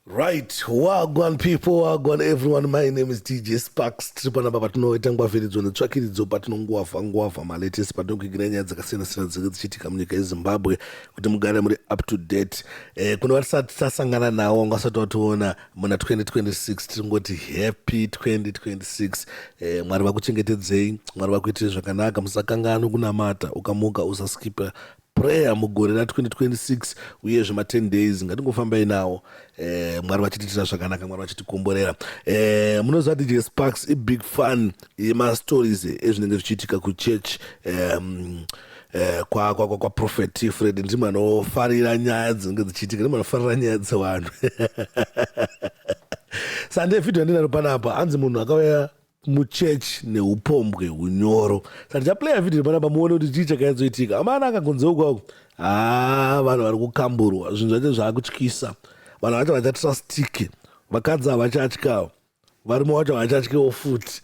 Right, wagwan people, wagwan everyone. My name is DJ Sparks. Tiri panapa patinoita ngwavhiridzo netsvakiridzo patinonguwavha nguwavha malatest patinokuigira nyaya dzakasiyana siyana dzinenge dzichiitika munyika yeZimbabwe kuti mugare muri up to date. Eh, kune vatisati tasangana nawo wanga usati wationa muna 2026 tiringoti happy 2026. Eh, Mwari vakuchengetedzei, Mwari vakuitire zvakanaka, musakanganwe kunamata, ukamuka usaskipa prayer mugore ra 2026 uyezve ma 10 days ngatingofambai nawo eh, mwari vachitiitira zvakanaka mwari vachitikomborera eh, munoziva dj sparks ibig fun yemastories ezvinenge zvichiitika kuchurch um, eh, kwaprofet kwa, kwa, fred ndimi anofarira nyaya dzinenge dzichiitika ndimi anofarira nyaya dzevanhu sande vhidhiyo yandinaro panapa hanzi munhu akauya muchurch neupombwe hunyoro saka ndichaplaya video panapa muone kuti chii chakanyatsoitika amana akakunze ukwako haa vanhu vari kukamburwa zvinhu zvacho zvaakutyisa vanhu vacho vachatrustike vakadzi havachatyawo varume vacho havachatyewo futi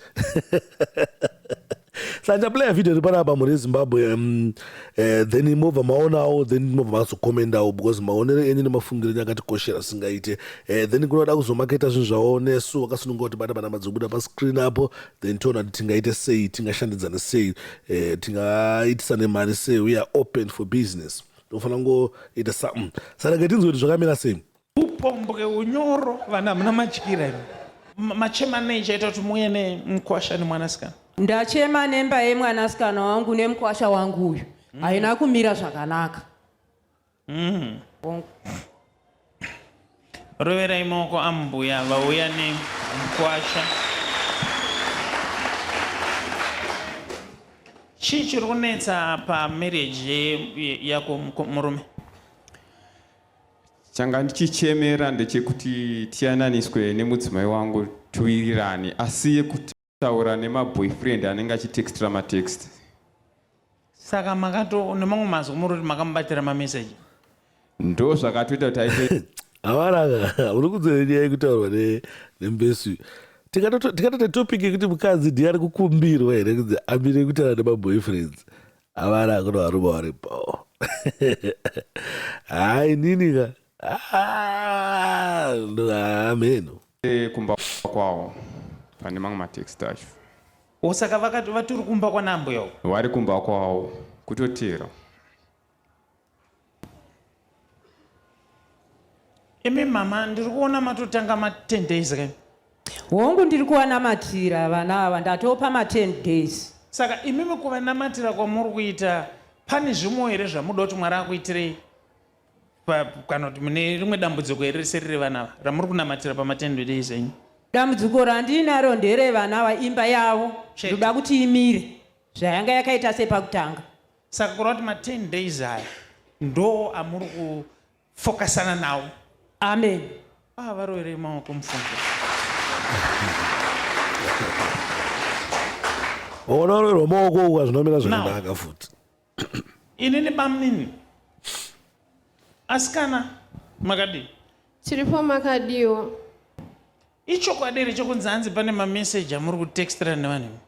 saka ndichaplaya video iri panapa mhuri yezimbabwe um, eh, then mobva maonawo then mobva mazokomendawo because maonero enyu nemafungiro enyu akatikoshera singaite eh, then kunoda kuzomaketa zvinhu zvavo nesu vakasununguka kuti bata panhamba dzekubuda pascreen apo then toona kuti tingaite sei tingashandidzane sei eh, tingaitisane mari sei we are open for business tofanira kungoita something saka rege tinzwe kuti zvakamira sei Upombwe unyoro vanhu hamuna matyira imi. Machema nei chaita kuti muuye nemukwasha nemwanasikana? Ndachema nemba yemwanasikana wangu nemukwasha wangu uyu haina kumira zvakanaka. Hongu. Roverai maoko ambuya vauya nemukwasha. Chii chiri kunetsa pamarriage yako murume? Changa ndichichemera ndechekuti tiyananiswe nemudzimai wangu tiwirirane asiye kutaura nemaboyfriend anenge achitextira matext. Saka makato nemamwe mazwi muri kuti makamubatira mameseji? Ndo zvakatoita kuti aite Havaraka uri kunzwa nyaya yekutaurwa nembesu tikatoita topic yekuti mukadzi ndiye ari kukumbirwa here kunzi amire kutaura nemaboyfriends Havana kuno varume varipo. Hayi nini ka. Ah, hameno. Kumba kwawo pane mamwe matext acho. O saka vakati vatori kumba kwana ambuya uko. Vari kumba kwawo kutotera. Imi mama ndiri kuona matotanga ma 10 days kai. Hongu ndiri kuvanamatira vana ava ndatopa ma 10 days. Saka imimi kuvanamatira kwamuri kuita pane zvimwewo here zvamuda kuti Mwari akuitirei kana kuti mune rimwe dambudziko here risiri revana ava ramuri kunamatira pama 10 days enyu? Dambudziko randinaro nderevana ava imba yavo ndoda kuti imire zvayanga yakaita sepakutanga. Saka kureva kuti ma 10 days aya ndo amuri kufokasana nawo. Amen. Ah, varoverei maoko mufunge. Unoroverwa maoko uka zvinomira zvakanaka futi. Inini bamnini. Asikana makadii? Tiripo makadiwa. Ichokwadi here chokunzi hanzi pane mameseji amuri kutextira nevanhu?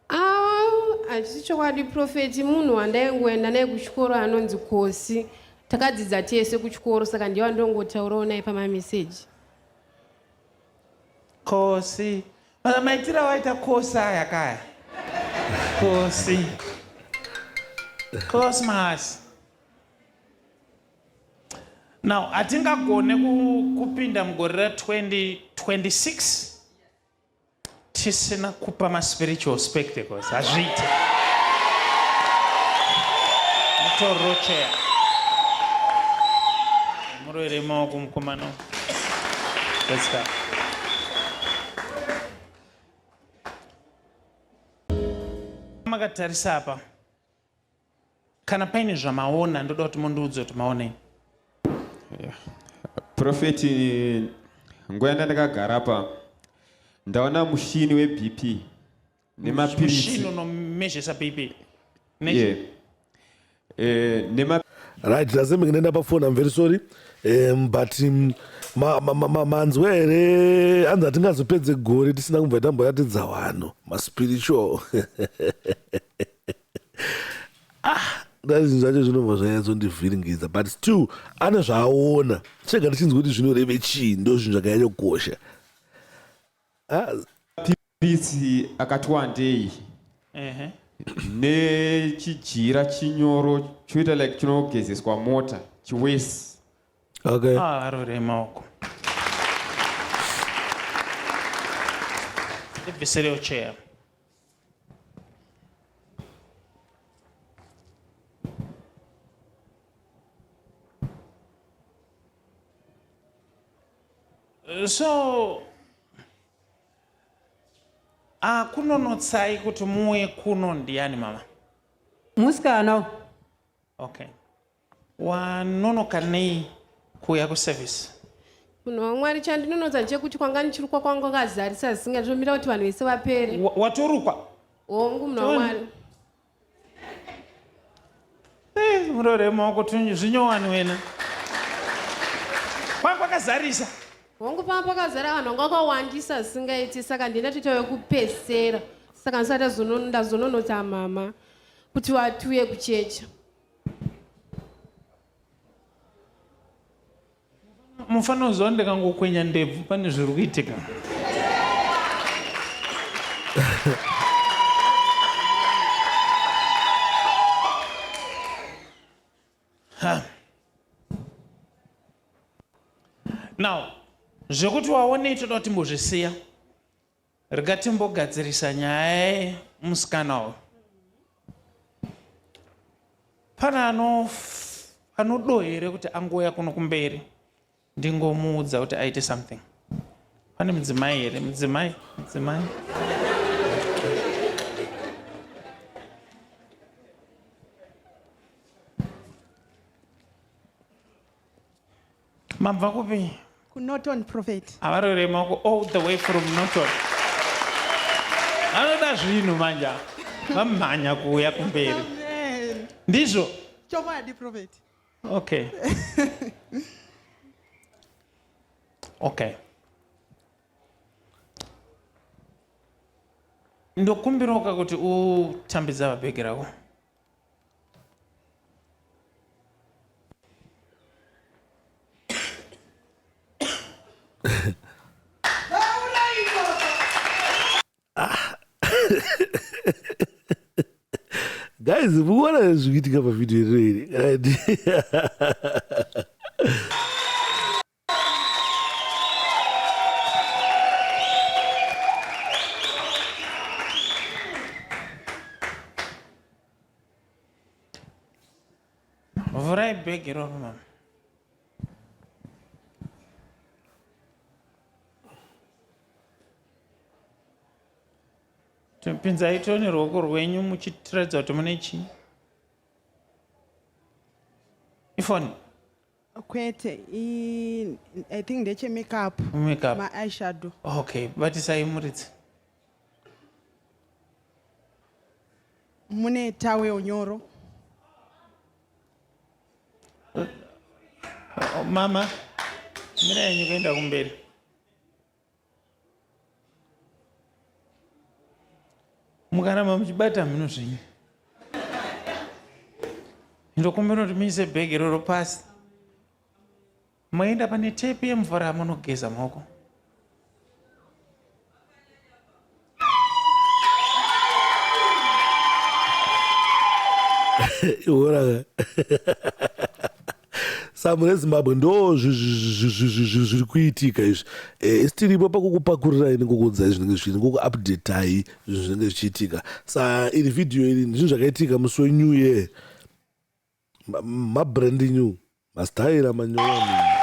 Ah, hachisi chokwadi profeti munhu wandaingoenda naye kuchikoro anonzi Kosi. Takadzidza tese kuchikoro saka ndiye wandongotaurawo naye pamameseji. Kosi. Mana maitiro awaita kosi aya kaya. Kosi. Cosmas. Now, hatingagone kupinda mugore ra 2026 tisina kupa maspiritual spectacles hazviite mutoriro chair muroere maoko mukomana Let's go. Makatarisa apa kana paine zvamaona ndoda kuti mundiudze kuti maonei yeah. Profeti nguva yandakagara pa ndaona mushini webp nemapiritsi unomezhesa bp yeah. eh, nema right ndazembe ndenda pafoni i'm very sorry um, but um, manzwa ma, ma, here hanzi hatingazopedze gore tisina kubva tamboratidza vanhu maspiritual ah. Zvinhu zvacho zvinobva zvanyatsondivhiringidza but still ane zvaaona chega ndichinzwa kuti zvinoreve chii ndo zvinhu zvakanyanyokosha. Ah. Piritsi akati wandei nechijira chinyoro choita like chinogezeswa mota chiwesi. Okay. Ah, arore maoko. Ndibvisirewo chair. So akunonotsai kuti muuye kuno ndiani mama? Musikana. Okay. Wanonoka nei kuuya kuservice? Munhu waMwari, chandinonotsa ndechekuti kwanga ndichirukwa kwanga kwakazarisa zvisinga ndinomira kuti vanhu vese vapere. Watorukwa? Hongu munhu waMwari. Eh, murore maoko zvinyowani wena. Kwanga kwakazarisa. Hongu panga pakazara vanhu vanga vakawandisa zvisingaiti saka ndiye ndatoita wekupedzisera saka ndisati ndazononotsa mama kuti vatiuye kuchecha. Mufanira kuziva ndikangokwenya ndebvu pane zviri kuitika. Now, zvekuti waonei toda kuti timbozvisiya. Rega timbogadzirisa nyaya yemusikana uyu. Pane anodo here kuti angouya kuno kumberi ndingomuudza kuti aite something? Pane mudzimai here? Mudzimai, mudzimai. Mabva kupi? KuNorton Prophet. Avarore maoko all the way from Norton. Vanoda zvinhu manje. Vamhanya kuuya kumberi. Amen. Ndizvo? Chokwadi Prophet. Okay. Okay. Ndokumbirawo kuti utambidza vabhegi rako. Guys, mukuona zviri kuitika pavhidhiyo iro here? Vhurai bhegi iroro mama. Pinzai tone ruoko rwenyu muchitiratidza kuti mune chii. Ifoni. Kwete, i, I think ndeche makeup. Makeup. Ma eyeshadow. Okay, batisai muridzi. Mune towel nyoro. Oh, mama, mira yenyu kuenda kumberi. Mukaramba muchibata mhino zvenyu. Ndokumbira kuti muise bhegi iroro pasi. Moenda pane tepi yemvura munogeza maoko. Iwona samu reZimbabwe ndo zviri kuitika izvi. Eh, isi tiripo pakukupakurirai nekukuudzai zvinenge zvichiitika, nekukuupdatai zvinhu zvinenge zvichiitika. Sa iri vhidhiyo iri ndizvo zvakaitika musi weNew Year. Mabrand new, mastaira manyowani.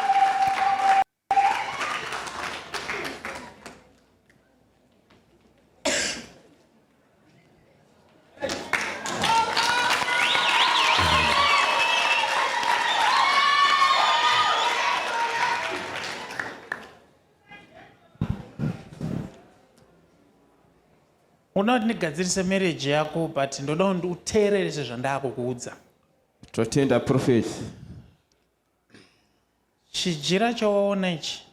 Unoda kuti ndigadzirise marriage yako but ndoda kuti uteerere sezvandakukuudza. Totenda prophet. Chijira chawaona ichi,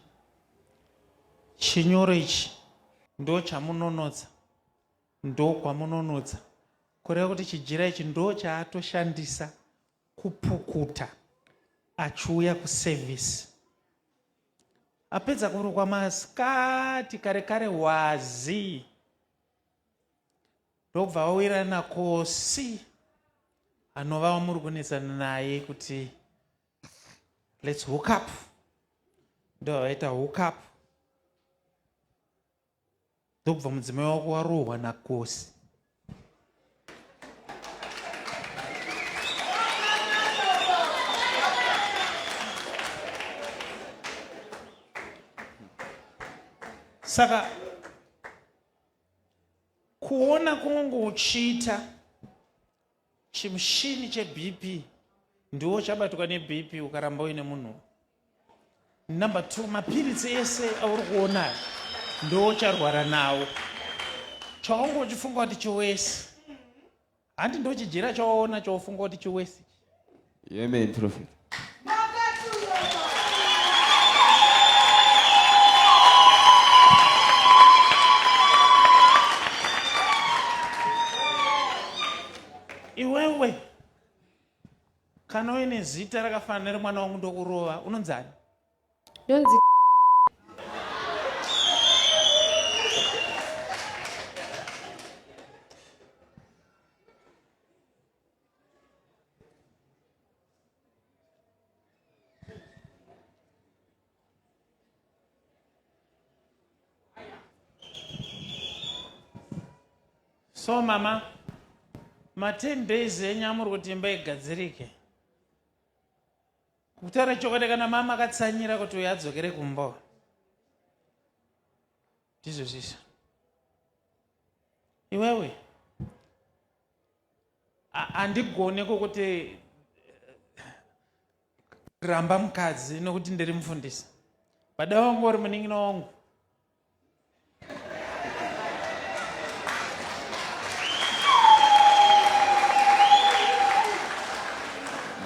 chinyoro ichi, ndo chamunonotsa, ndo kwamunonotsa. Kureva kuti chijira ichi ndo chaatoshandisa kupukuta achiuya kuservice. Apedza kurukwa masikati kare kare wazi ndobva wawirana kosi anova wamuri kunetsana naye kuti let's hook up, ndobva vaita hook up, ndobva mudzimai wako warohwa nakosi. Saka kuona kunge uchiita chimushini cheBP ndiwo chabatwa neBP ukaramba uine munhu. Number 2, mapiritsi ese auri kuona ndiwo ucharwara nawo. Chaunge uchifunga kuti chiwesi, handi ndochijira chawaona chaufunga kuti chiwesi. Amen, prophet. Iwewe kana uine zita rakafanana neremwana wangu ndokurova, unonzani? Ndonzi So mama, ma 10 days enyu amuri kuti imba igadzirike. Kutaura chokwadi kana mama akatsanyira kuti uyo adzokere kumba. Ndizvo zvizvo. Iwewe handigone kukuti ramba mukadzi nokuti ndiri mufundisi. Bada wangu uri munin'ina wangu.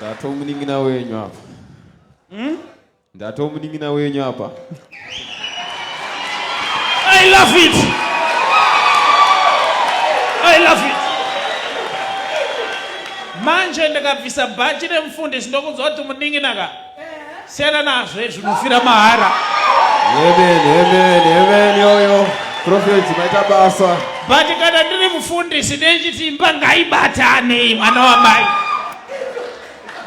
Ndatomunin'ina wenyu apa. Ndatomunin'ina wenyu apa. I love it. I love it. Manje ndikabvisa bhachi remufundisi ndokunzwa kuti munin'ina ka. Siyana nazvo izvi unofira mahara. Amen, amen, amen yoyo. Prophet maita basa. But kana ndiri mufundisi ndechiti imba ngaibatane mwana wamai.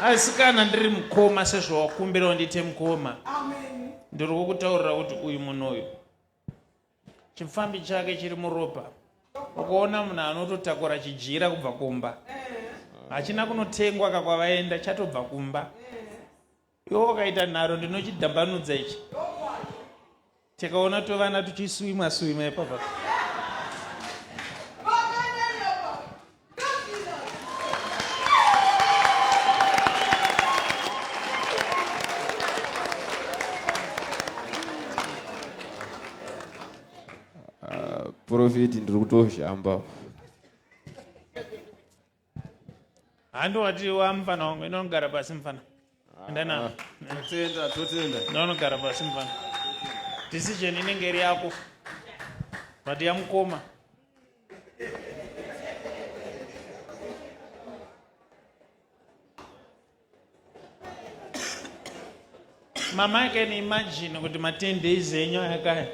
Asi kana ndiri mukoma sezvawakumbira undiite mukoma. Amen. Ndiri kukutaurira kuti uyu munhu uyu chipfambi chake chiri muropa. Ukaona munhu anototakura chijira kubva kumba, hachina kunotengwa kakwavaenda, chatobva kumba. Iwe ukaita nharo ndinochidhambanudza ichi. Tikaona tovana tuchiswima swima ipapa. Prophet ndiri kutoshamba. Handi wati wa mfana wangu inogara pasi mfana. Enda na. Totenda, totenda. Inogara pasi mfana. Decision inenge iri yako. But yamukoma. Mama, I can imagine kuti ma 10 days enyu akaya.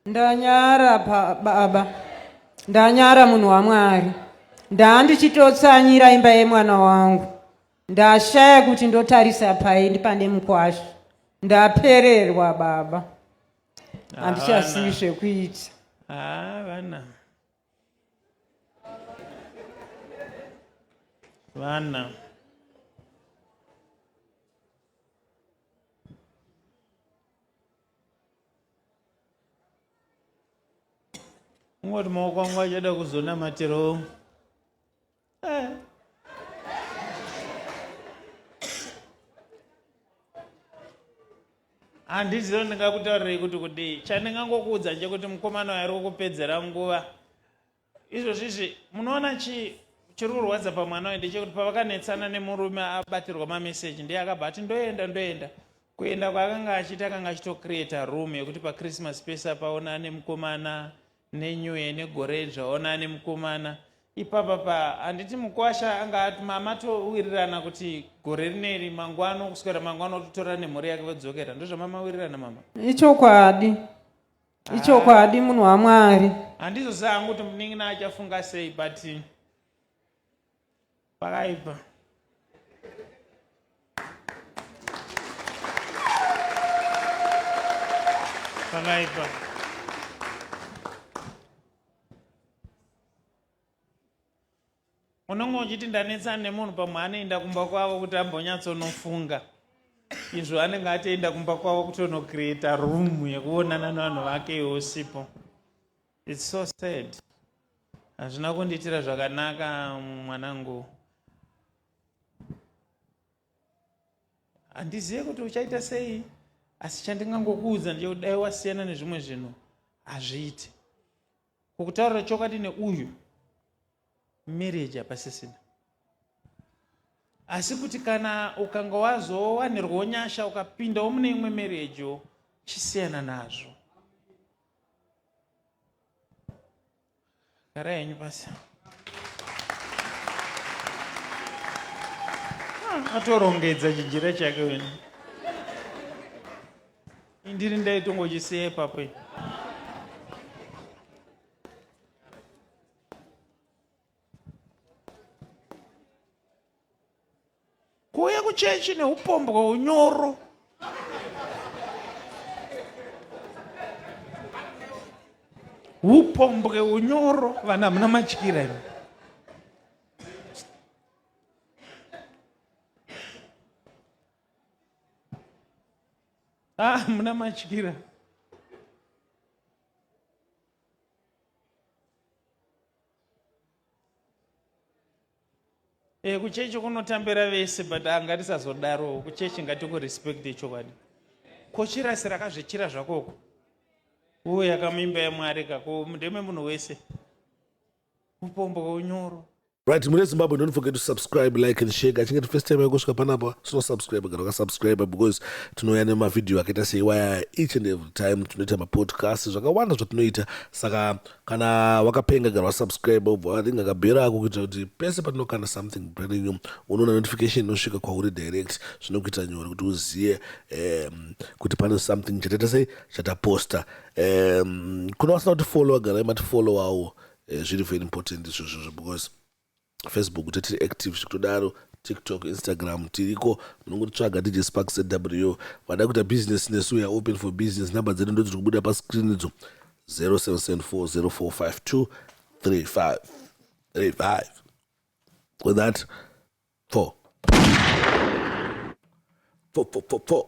Ndanyara baba, ndanyara munhu waMwari. Ndandichitotsanyira imba yemwana wangu, ndashaya kuti ndotarisa pai pane mukwasha. Ndapererwa baba, handichazivi zvekuita. Vana vana ungoti maoko angu achada kuzonamatirawo. Handizivi ndingakutaurirei kuti kudii. Chandingangokuudza nchekuti mukomana uyo ari kukupedzera nguva. Izvozvi izvi munoona chi chiri kurwadza pamwana uyu ndechekuti pavakanetsana nemurume abatirwa mameseji ndiye akabva ati ndoenda ndoenda. Kuenda kwaakanga achiita akanga achitocreata room yekuti pachristmas pese apaona ane mukomana, nenew year negore idzva ona ane mukomana. Ipapa pa handiti mukwasha anga ati mama towirirana kuti gore rineri mangwano kuswera mangwano ototora nemhuri yake vodzokera ndozvamamawirirana mama. Ichokwadi. Ichokwadi munhu waMwari. Handizoziva hangu kuti munin'ina achafunga sei but pakaipa. Pakaipa. Unenge uchiti ndanetsana nemunhu pamwe anoenda kumba kwavo kuti ambonyatsonofunga izvo anenge atoenda kumba kwavo kutonocreata room yekuonana nevanhu vake iwe usipo. It's so sad. Hazvina kundiitira zvakanaka mwanangu. Handizive kuti uchaita sei asi chandingangokuudza ndechekuti dai wasiyana nezvimwe zvinhu hazviite. Kukutaurira chokwadi neuyu marriage hapasisina. Asi kuti kana ukanga wazowanirwawo nyasha ukapindawo mune imwe marriage chisiyana nazvo. Garai henyu pasi. Ah, atorongedza chijira chake wena. Indiri ndaitongochisiya ipapo. Kuuya kuchechi neupombwe unyoro. Upombwe unyoro vanhu hamuna matyira imi. Ah, muna matyira. E, kuchechi kunotambira vese but angatisazodaro kuchechi ngatikurespecte chokwadi ko chirasi rakazvichira zvakoko uye yakamuimba yamwari kako ndeme munhu wese upombo unyoro. Right, mune Zimbabwe, don't forget to subscribe, like and share. Kachinge first time yako kusvika panapa, so subscribe kana wakasubscribe because tinouya nemavideo akaita seiwaya each and every time tinoita mapodcast zvakawanda zvatinoita. Saka kana wakapenga gara wasubscribe ubva waringa kabhera ako kuitira kuti pese patinokanda something brand new unoona notification inosvika kwauri direct zvinokuita nyore kuti uziye um, kuti pane something chataita sei chataposta. Um, kuna vasina kuti followa garai matifollowawo eh, zviri very important izvozvozvo because Facebook tiri active zvekutodaro TikTok, Instagram tiriko munongotitsvaga DJ Spark ZW vada kuita business nesu we are open for business number dzedu ndodziri kubuda pascreen idzo 0774 0452 35 with that 4 4 4 4 4.